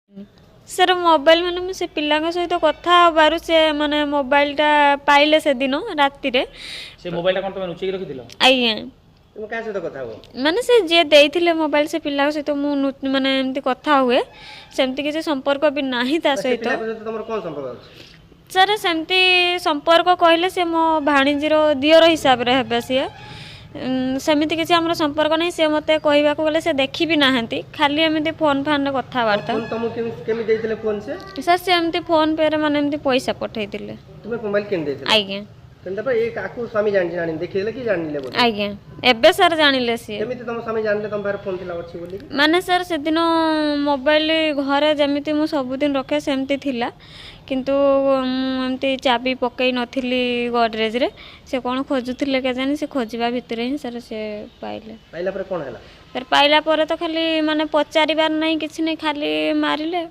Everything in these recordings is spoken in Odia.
ସାର୍, ମୋବାଇଲ ମାନେ ମୁଁ ସେ ପିଲାଙ୍କ ସହିତ କଥା ହେବାରୁ ସେ ମାନେ ମୋବାଇଲଟା ପାଇଲେ ସେଦିନ ରାତିରେ। ସେ ମୋବାଇଲଟା କ'ଣ ତମେ ଲୁଚେଇକି ରଖିଥିଲ? ଆଜ୍ଞା। ତୁମେ କାହା ସହିତ କଥା ହୁଅ? ମାନେ ସେ ଯିଏ ଦେଇଥିଲେ ମୋବାଇଲ, ସେ ପିଲାଙ୍କ ସହିତ ମୁଁ ମାନେ ଏମିତି କଥା ହୁଏ, ସେମିତି କିଛି ସମ୍ପର୍କ ବି ନାହିଁ ତା ସେ ସହିତ। ପିଲାଙ୍କ ସହିତ ତମର କ'ଣ ସମ୍ପର୍କ ଅଛି? ସାର୍, ସେମିତି ସମ୍ପର୍କ କହିଲେ ସେ ମୋ ଭାଣିଜୀର ଦିଅର ହିସାବରେ ହେବେ ସିଏ। ସେମିତି କିଛି ଆମର ସମ୍ପର୍କ ନାହିଁ। ସିଏ ମୋତେ କହିବାକୁ ଗଲେ ସେ ଦେଖି ବି ନାହାନ୍ତି, ଖାଲି ଏମିତି ଫୋନ୍ ଫାନ୍ରେ କଥାବାର୍ତ୍ତା। ଫୋନ୍ ତମକୁ କେମିତି କେମିତି ଦେଇଥିଲେ ଫୋନ୍ ସେ? ସାର୍, ସେ ଏମିତି ଫୋନ୍ ପେରେ ମାନେ ଏମିତି ପଇସା ପଠେଇଥିଲେ। ତୁମେ ମୋବାଇଲ କିଣି ଦେଇଥିଲ? ଆଜ୍ଞା। କିଣିଲା ପରେ ଏ କାକୁ ସ୍ୱାମୀ ଜାଣି ଜାଣି ଦେଖିଦେଲେ କି ଜାଣିଲେ ବୋଧେ? ଆଜ୍ଞା, ଏବେ ସାର୍ ଜାଣିଲେ ସିଏ। କେମିତି ତମ ସ୍ୱାମୀ ଜାଣିଲେ ତମ ପାଖରେ ଫୋନ୍ ଥିଲା ଅଛି ବୋଲି? ମାନେ ସାର୍, ସେଦିନ ମୋବାଇଲ ଘରେ ଯେମିତି ମୁଁ ସବୁଦିନ ରଖେ ସେମିତି ଥିଲା, କିନ୍ତୁ ମୁଁ ଏମିତି ଚାବି ପକେଇ ନଥିଲି ଗଡ଼ରେଜରେ। ସେ କ'ଣ ଖୋଜୁଥିଲେ କେଜାଣି, ସେ ଖୋଜିବା ଭିତରେ ହିଁ ସାର୍ ସେ ପାଇଲେ। ପାଇଲା ପରେ କ'ଣ ହେଲା? ସାର୍, ପାଇଲା ପରେ ତ ଖାଲି ମାନେ ପଚାରିବାର ନାହିଁ, କିଛି ନାହିଁ, ଖାଲି ମାରିଲେ।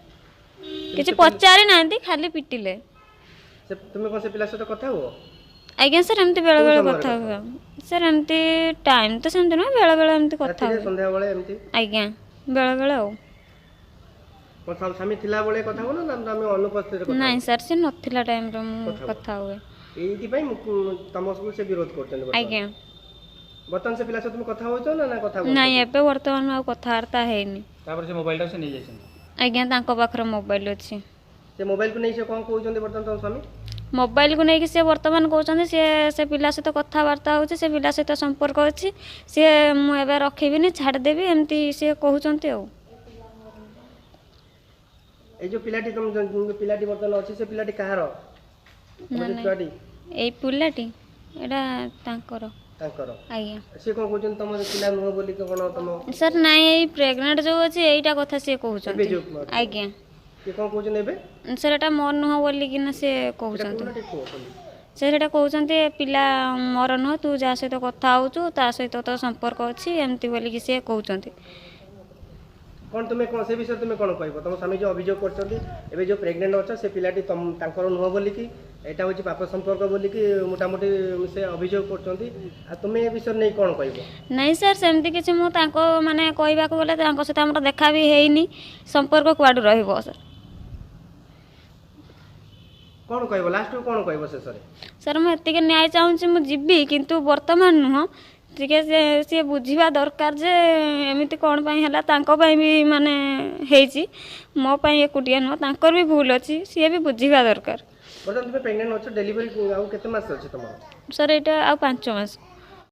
କିଛି ପଚାରି ନାହାନ୍ତି, ଖାଲି ପିଟିଲେ। ସେ ତୁମେ କ'ଣ ସେ ପିଲା ସହିତ କଥା ହୁଅ? ଆଜ୍ଞା ସାର୍, ଏମିତି ବେଳେବେଳେ ସମୟରେ କଥା ହୁଏ ସାର୍। ଏମିତି ଟାଇମ୍ ତ ସେମିତି ନୁହେଁ, ବେଳେବେଳେ ଏମିତି କଥା ରାତିରେ ହୁଏ। ସନ୍ଧ୍ୟାବେଳେ ଏମିତି? ଆଜ୍ଞା, ବେଳେବେଳେ। ଆଉ କ'ଣ ସ୍ୱାମୀ ଥିଲାବେଳେ କଥା ହୁଅ ନା ତମେ ଅନୁପସ୍ଥିତିରେ କଥା? ନାଇଁ ସାର୍, ସେ ନଥିଲା ଟାଇମ୍ରେ ମୁଁ କଥା ହୁଅ। କଥା ହୁଏ। ଏଇଥିପାଇଁ ତମକୁ ସେ ବିରୋଧ କରୁଛନ୍ତି ବର୍ତ୍ତମାନ? ଆଜ୍ଞା। ବର୍ତ୍ତମାନ ସେ ପିଲା ସହିତ ତୁମେ କଥା ହଉଛ ନା ନା କଥା ନାଇଁ, ଏବେ ବର୍ତ୍ତମାନ ଆଉ କଥାବାର୍ତ୍ତା ହେଇନି। ତାପରେ ସେ ମୋବାଇଲଟାକୁ ସେ ନେଇଯାଇଛନ୍ତି? ଆଜ୍ଞା, ତାଙ୍କ ପାଖରେ ମୋବାଇଲ ଅଛି। ସେ ମୋବାଇଲକୁ ନେଇ ସେ କ'ଣ କହୁଛନ୍ତି ବର୍ତ୍ତମାନ ତମ ସ୍ୱାମୀ? ମୋବାଇଲକୁ ନେଇକି ସେ ବର୍ତ୍ତମାନ କହୁଛନ୍ତି ସିଏ ସେ ପିଲା ସହିତ କଥାବାର୍ତ୍ତା ହେଉଛି, ସେ ପିଲା ସହିତ ସମ୍ପର୍କ ଅଛି ସିଏ, ମୁଁ ଏବେ ରଖିବିନି, ଛାଡ଼ିଦେବି, ଏମିତି ସିଏ କହୁଛନ୍ତି। ଆଉ ଏଇ ଯୋଉ ପିଲାଟି ତମ ଯୋଉ ପିଲାଟି ବର୍ତ୍ତମାନ ଅଛି, ସେ ପିଲାଟି କାହାର? ତମ ଯୋଉ ନାଇଁ। ଛୁଆଟି? ଏଇ ପିଲାଟି ଏଇଟା ତାଙ୍କର। ତାଙ୍କର? ଆଜ୍ଞା। ସେ କ'ଣ କହୁଛନ୍ତି ତମ ପିଲା ନୁହଁ ବୋଲି କ'ଣ ତମ? ସାର୍ ନାଇଁ, ଏଇ ପ୍ରେଗନେଣ୍ଟ ଯୋଉ ଅଛି ଏଇଟା କଥା ସିଏ ଏବେ କହୁଛନ୍ତି। ଯୋଉ? ଆଜ୍ଞା। ସେ କ'ଣ କହୁଛନ୍ତି ଏବେ? ସାର୍, ଏଇଟା ମୋର ନୁହଁ ବୋଲିକିନା ସେ ସେଟା କହୁଛନ୍ତି। କହୁନ ଟିକେ, କୁହ ଖୋଲି। ସେ ସେଇଟା କହୁଛନ୍ତି ଏ ପିଲା ମୋର ନୁହଁ, ତୁ ଯାହା ସହିତ କଥା ହେଉଛୁ ତା ସହିତ ତୋ ସମ୍ପର୍କ ଅଛି, ଏମିତି ବୋଲିକି ସିଏ କହୁଛନ୍ତି। କ'ଣ ତୁମେ କ'ଣ ସେ ବିଷୟରେ ତୁମେ କ'ଣ କହିବ? ତମ ସ୍ୱାମୀ ଯୋଉ ଅଭିଯୋଗ କରୁଛନ୍ତି, ଏବେ ଯୋଉ ପ୍ରେଗନେଣ୍ଟ ଅଛ ସେ ପିଲାଟି ତାଙ୍କର ନୁହଁ ବୋଲିକି, ଏଇଟା ହେଉଛି ପାପ ସମ୍ପର୍କ ବୋଲିକି ମୋଟାମୋଟି ସେ ଅଭିଯୋଗ କରୁଛନ୍ତି, ଆଉ ତୁମେ ଏ ବିଷୟରେ ନେଇ କ'ଣ କହିବ? ନାଇଁ ସାର୍, ସେମିତି କିଛି ମୁଁ ତାଙ୍କ ମାନେ କହିବାକୁ ଗଲେ ତାଙ୍କ ସହିତ ଆମର ଦେଖା ବି ହେଇନି, ସମ୍ପର୍କ କୁଆଡ଼ୁ ରହିବ ସାର୍? କ'ଣ କହିବ ଲାଷ୍ଟକୁ, କ'ଣ କହିବ ଶେଷରେ? ସାର୍, ମୁଁ ଏତିକି ନ୍ୟାୟ ଚାହୁଁଛି। ମୁଁ ଯିବି, କିନ୍ତୁ ବର୍ତ୍ତମାନ ନୁହଁ। ଟିକେ ସେ ସିଏ ବୁଝିବା ଦରକାର ଯେ ଏମିତି କ'ଣ ପାଇଁ ହେଲା। ତାଙ୍କ ପାଇଁ ବି ମାନେ ହେଇଛି, ମୋ ପାଇଁ ଏକୁଟିଆ ନୁହଁ, ତାଙ୍କର ବି ଭୁଲ ଅଛି, ସିଏ ବି ବୁଝିବା ଦରକାର। ବର୍ତ୍ତମାନ ତୁମେ ପ୍ରେଗନେଣ୍ଟ ଅଛ, ଡେଲିଭରି ଆଉ କେତେ ମାସ ଅଛି ତମର? ସାର୍, ଏଇଟା ଆଉ 5 ମାସ।